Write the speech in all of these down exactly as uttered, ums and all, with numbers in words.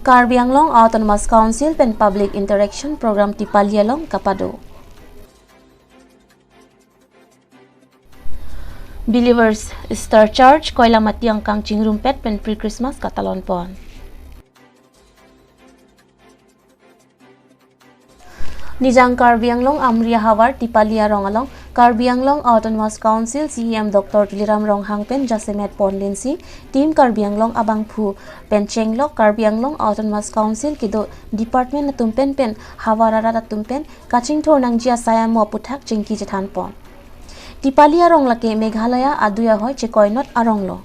Karbi Anglong Autonomous Council pen Public Interaction Program Tipali along kapado. Believers Star Church Koilamati angkang chingrumpet pen pre-Christmas katalon pon. Nijang Karbi Anglong Amri ahavar Tipali arong along Karbi Anglong Autonomous Council C E M Doctor Tuliram Ronghang pen jasemet ponlinsi Team Karbi Anglong abangphu pen chenglok Karbi Anglong Autonomous Council kedo department atum pen pen havar arat atum pen kachingthur nangji asai amo aputhak chingki chethan pon. Tipali arong lake Meghalaya adui ahoi chekoinot arong lo.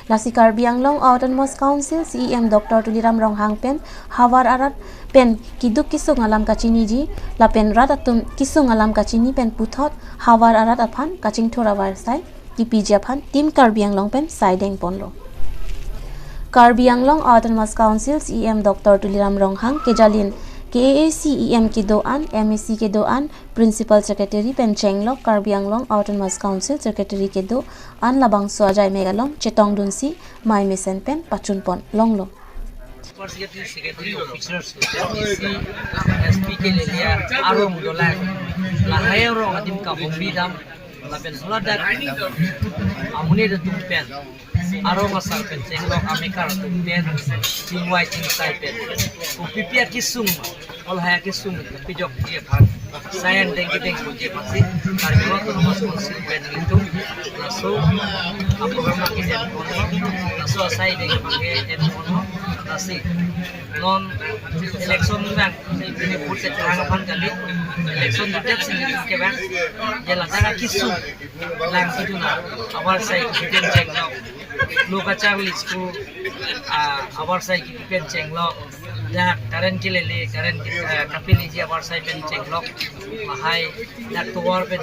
Lasi Karbi Anglong Autonomous Council C E M Doctor Tuliram Ronghang pen havar arat pen keduk kesung alam kachiniji lapen rat atum kesung alam kachini pen puthot havar arat aphan kachingthur avarsai kipiji aphan Team Karbi Anglong pen saideng ponlo. Karbi Anglong Autonomous Council C E M Doctor Tuliram Ronghang kejalin K A A C E M kedo-an, M A C kedo-an, Principal Secretary pen chenglok Karbi Anglong Autonomous Council Secretary kedo-an labangso ajaimek along chetongdunsi mei mesen pen pachun pon longlo. First Secretary, Secretary Officers, S P ke lele arong dolang. Lahai arong adim kahumri dam, lapen haladak amonit atum pen, arong asar pen chenglok, amekar atum pen, chingvai chingsai pen, kopipi akesung, lahai akesung pejokji aphan, sai angdeng kedeng ponji aphansi Karbi Anglong Autonomous Council pen nelitum laso aprogram ke-en ponlo, laso asai deng ke-en ponlo, lasi non election vang, pini vote kechehang aphan kali, election details ni kevang, je ladak akesung lang keduna, avarsai kepi pen chenglok, lo kacharli school, ah, avarsai kepi pen chenglok, dak current kelele, current ke, ah, kapeleji avarsai pen chenglok, lahai dak tovar pen,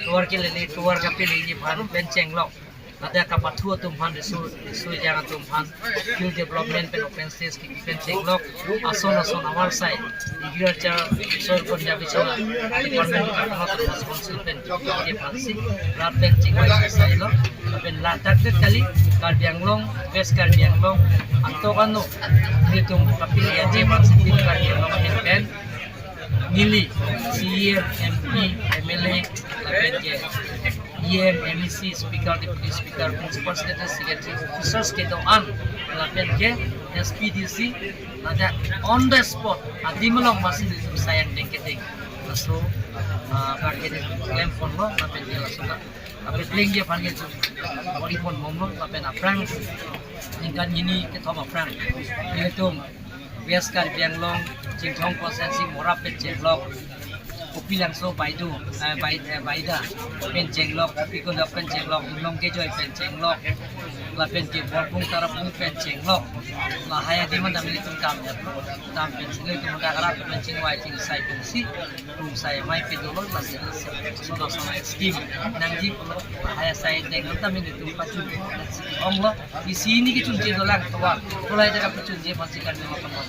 tovar kelele, tovar kapeleji aphan pen chenglok. Ladak kapathu atum aphan, riso, riso ejang atum aphan, skill development pen open stage kepi pen chenglok, ason ason avarsai, agriculture, soil conservation department, Karbi Anglong Autonomous Council pen kepi aphansi, rat pen chingvai sailo, lapen ladak det kali, Karbi Anglong, West Karbi Anglong, atok ano, nelitum kapeleji aphansi Team Karbi Anglong ahin pen, neli, C E M, M P, M L A, lapen ke E M, M A C, Speaker, Deputy Speaker, Principal Secretary, Secretary, Officers kedo-an, lapen ke S P D C, ladak on the spot, adim along masi nelitum sai angdeng kedeng. Laso, ah, bar kedeng klem ponlo, lapen ke laso ka, lapen plengji aphan ke chun, ori pon bomlo, lapen aphrang, ningkan hini kethom aphrang, nelitum West Karbi Anglong, Chinthong constituency, Morap pen chenglok, Kopilangso Baidu, eh, Bai-, eh, Baida pen chenglok, Kopi Kondok pen chenglok, Longkejoi pen chenglok, lapen ke Borpung Tarapung pen chenglok, lahai adim an dam nelitum dam, dam pen nelitum dak arat pen chingvai chingsai pensi, tum sai mai pe dolo, lasi, lasi, so, so, so, scheme nangji pulo, lahai asai deng an dam nelitum pachun onglo. Isi neli kechunche dolang tovar. Kolai jaka kechunche pasi kan memang kan.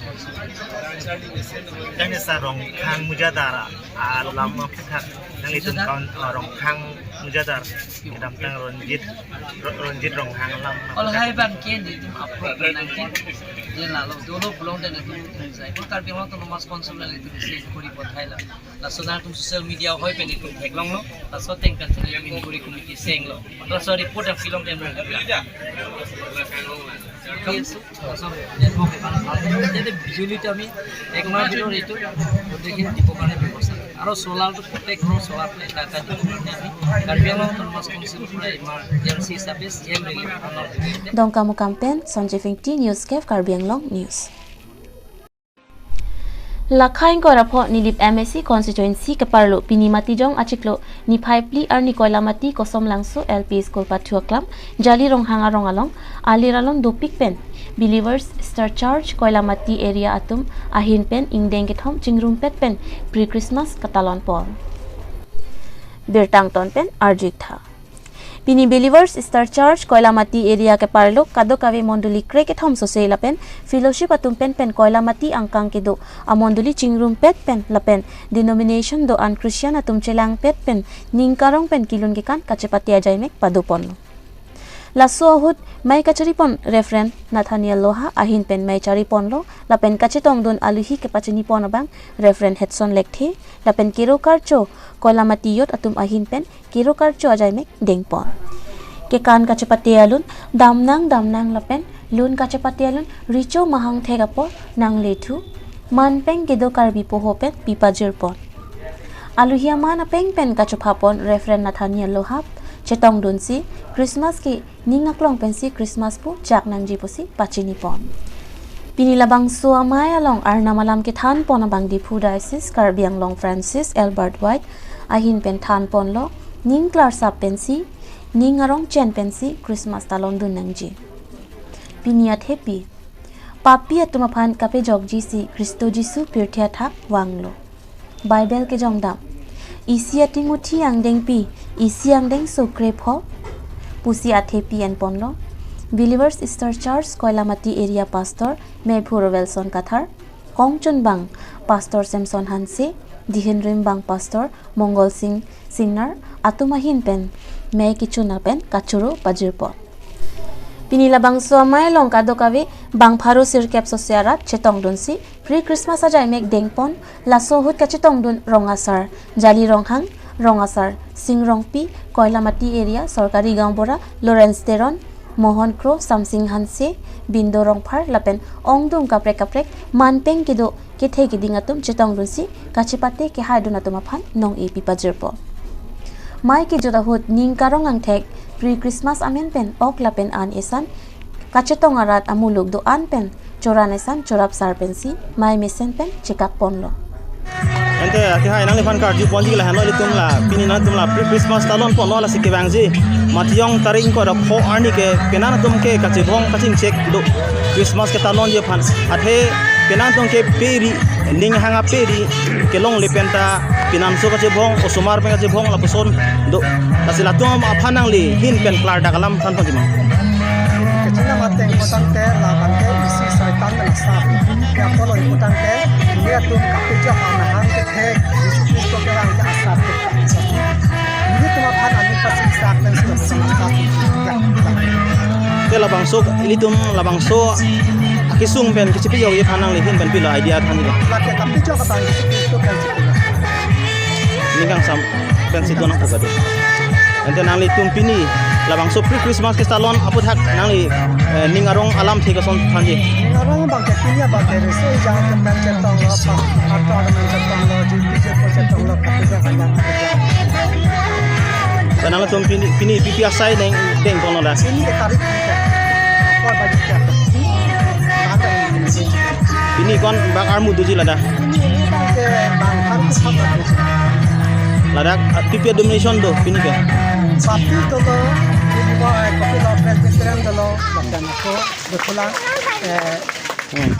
Kani sa Rongkhang Mujadar alam aputhak. Nanglitum Mujadar? Kaun, ah, Rongkhang Mujadar. Kedamtang Ronjit, Ro-, Ronjit Ronghang alam. Lahai abang ke nelitum approve nangji. Dia lalu dolo pulang dan itu saya. Karbi Anglong Autonomous Council itu isi kuri pot hai la. Laso nangtum social media ahoi pen itum theklonglo, laso ateng pen itum inquiry committee senglo. Laso report nangpilong den. Laso network, jadi bijuli to ami ek mas bhitor itum, dekhin dibo karone bebosta. Aro solar to protect koro, solar plant ta dibo karone ami Karbi Anglong Autonomous Council pura emergency service, J M relief, ano. Dongkamukam pen Sanjay Ingti, News Cave, Karbi Anglong News. Lakha ingkoi ra pho Nilip M A C constituency keparlo pini Matijong achiklo niphai phli arni Koilamati Kosomlangso L P School pathu aklam Jali Ronghang arong along alir alon dopik pen Believers Star Church Koilamati area atum ahin pen ingdeng kethom chingrumpet pen pre-Christmas katalon pon. Birta angton pen arju-ik tha. Pini Believers Star Church Koilamati area keparlo kadokave mondoli krekethom sose lapen fellowship atum pen pen Koilamati angkang kedo amondoli chingrumpet pen lapen denomination do-an Christian atum chelangpet pen ning karong pen kelun kekan kachepate ajaimek padoponlo. Laso ahut mei kacharipon Reverend Nathaniel Loha ahin pen mei chariponlo lapen kachetongdun aluhi kepachinipon abang Reverend Hudson Lekthe lapen Kero Karcho Koilamati Youth atum ahin pen Kero Karcho ajaimek dengpon. Kekan kachepate alun damnang damnang lapen lun kachepate alun Richo Mahang thek apor nanglethu manpeng kedo Karbi poho pen pipajirpon. Aluhi aman apeng pen kachophapon Reverend Nathaniel Loha chetongdunsi Christmas ke ning aklong pensi Christmas pu chak nangji pusi pachinipon. Pini labangso amei along arnam alam kethanpon abang Diphu Diocese Karbi Anglong Francis Albert White ahin pen thanponlo, ning klarsap pensi, ning arong chen pensi Christmas talondun nangji. Pini athepi, papi atum aphan kapejokjisi Khristo Jisu pirthe athak vanglo. Bible kejongdam, isi ating uthi angdengpi, isi angdengso krepho pusi athepi enponlo. Believers Easter Church Koilamati Area Pastor Mephur Wilson Kathar, Kongchunbang Pastor Samson Hanse, Dihinrimbang Pastor Mongol Sing Singnar atum ahin pen mei kechun pen kachoro pajirpon. Pini labangso amei along kadokave bang pharo sirkep sose arat chetongdunsi pre-Christmas ajaimek dengpon. Laso ahut kachetongdun rong asar Jali Ronghang, rong asar Sing Rongpi, Koilamati Area Sorkari Gaonbura Lawrence Teron, Mohon Kro, Samsing Hanse, Bindo Rongphar lapen ongdung kaprek kaprek manpeng kedo kethe keding atum chetongdunsi kachepate kehaidun atum aphan nong-e pipajirpo. Mei kejut ahut ning karong angthek pre-Christmas amen pen ok lapen an esan kachetong arat amuluk do-an pen choran esan chorap sar pensi mei mesen pen chekakponlo. Ante akehai nangliphan karjuponji la henlo, ilitum la pini nangtum la pre-Christmas talonponlo, lasi kevangji Matiyong tarik ingkoi ra pho arni ke penang atum ke kachebong kachingchek do Christmas ketalonji aphan. Athe penang atum ke peri, ning hang aperi kelongle penta penangso kachebong, osomar pen kachebong lapuson do. Lasi latum aphan nangli ahin pen klardak alam thanponji ma? Kachinam ateng potang te labang ke isi Saitan pen asap. Ya apotlo potang te, nelitum kapejok amahang kethe Jisu Khristo kevang ke asap. Nelitum aphan ani pasi sak pen sudah bersama satu. Ya. Te labangso, ilitum labangso akesung pen kachepejokji aphan nangli ahin pen pilo idea thanji ma? Lake kapejok abang Jisu Khristo pen chepejok. Ning kangsam pensi donang puka do. Ante nanglitum pini labangso pre-Christmas ketalon aputhak nangli, eh, ning arong alamthe koson thanji? Ning arong abang ke pini abang ke reso ejang ke pen chetonglo, pa, ator men chetonglo, jin pijir po chetonglo, kapejok abang kapejok. Te nangtum pini, pini pipi asai deng, dengponlo da? Pini ke tarik ke. Apa bagi ke? Ada yang ini. Pini ko-an bak armu doji ladak? Pini abang ke bang kan ke sama doji. Ladak, ah, pipi denomination do pini ke? Baptist dolo, pini ko, eh, kopi lo Presbyterian dolo, bahkan ako, betulan, eh, Hmm.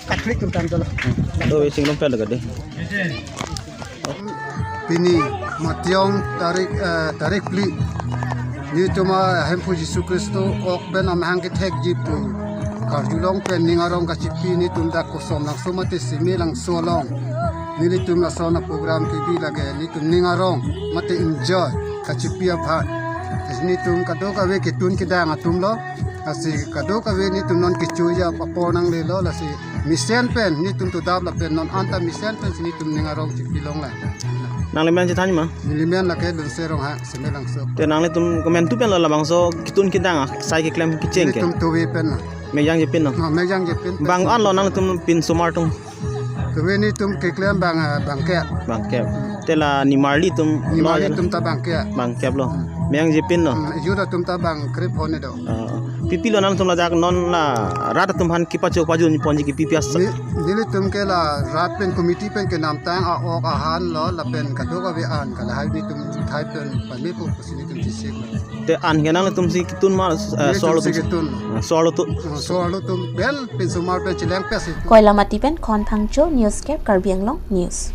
Catholic atum dolo. Hmm. Do sing lumpel dekat deh. Pini Matiyong tarik, eh, tarik phli. Nelitum a Hemphu Jisu Khristo ok pen amahang kethekji pu karjulong pen ning arong kachepi nelitum dak Kosom Langso mate Seme Langso along. Nelitum lason a program kebi lake nelitum ning arong mate enjoy kachepi aphan. Lasi nelitum kadokave ketun kedang atumlo. Lasi kadokave nelitum non kechoji apor nanglelo. Lasi mesen pen nelitum todap lapen non anta mesen pensi nelitum ning arong chepilonglo. Nangli men chethanji ma? Neli men lake Lunse Ronghang, Seme Langso. Te nanglitum komantu penlo labangso ketun kedang asai keklem kecheng ke? Nelitum tove penlo. Meyang jepinlo. Ah, meyang jepin. Bang anlo nangtum pin osomar atum? Tove nelitum keklem bang, ah, bangkep. Bangkep. Te la nimarli atum lo? Nimarli atum ta bangkep. Bangkeplo. Hmm. Meyang jepinlo. Hmm, youth atum ta bang krepho ne do. Ah, pipilo nangtum ladak non la rat atum aphan kepacho pajunponji ke pipi asai? Ne-, nelitum ke la rat pen committee pen kenamtang a-ok ahan lo lapen kadokave an ke lahai nelitum thai pen pamepo pusi nelitum chisik. Te an ke nangtum si ketun ma, eh, nelitum so-arlo si atum? Ketun. Ah, so-arlo atum. Ah, so-arlo atum pen, pen osomar pen cheleng pesi. Koilamati pen Khon Phangcho, News Cap, Karbi Anglong News.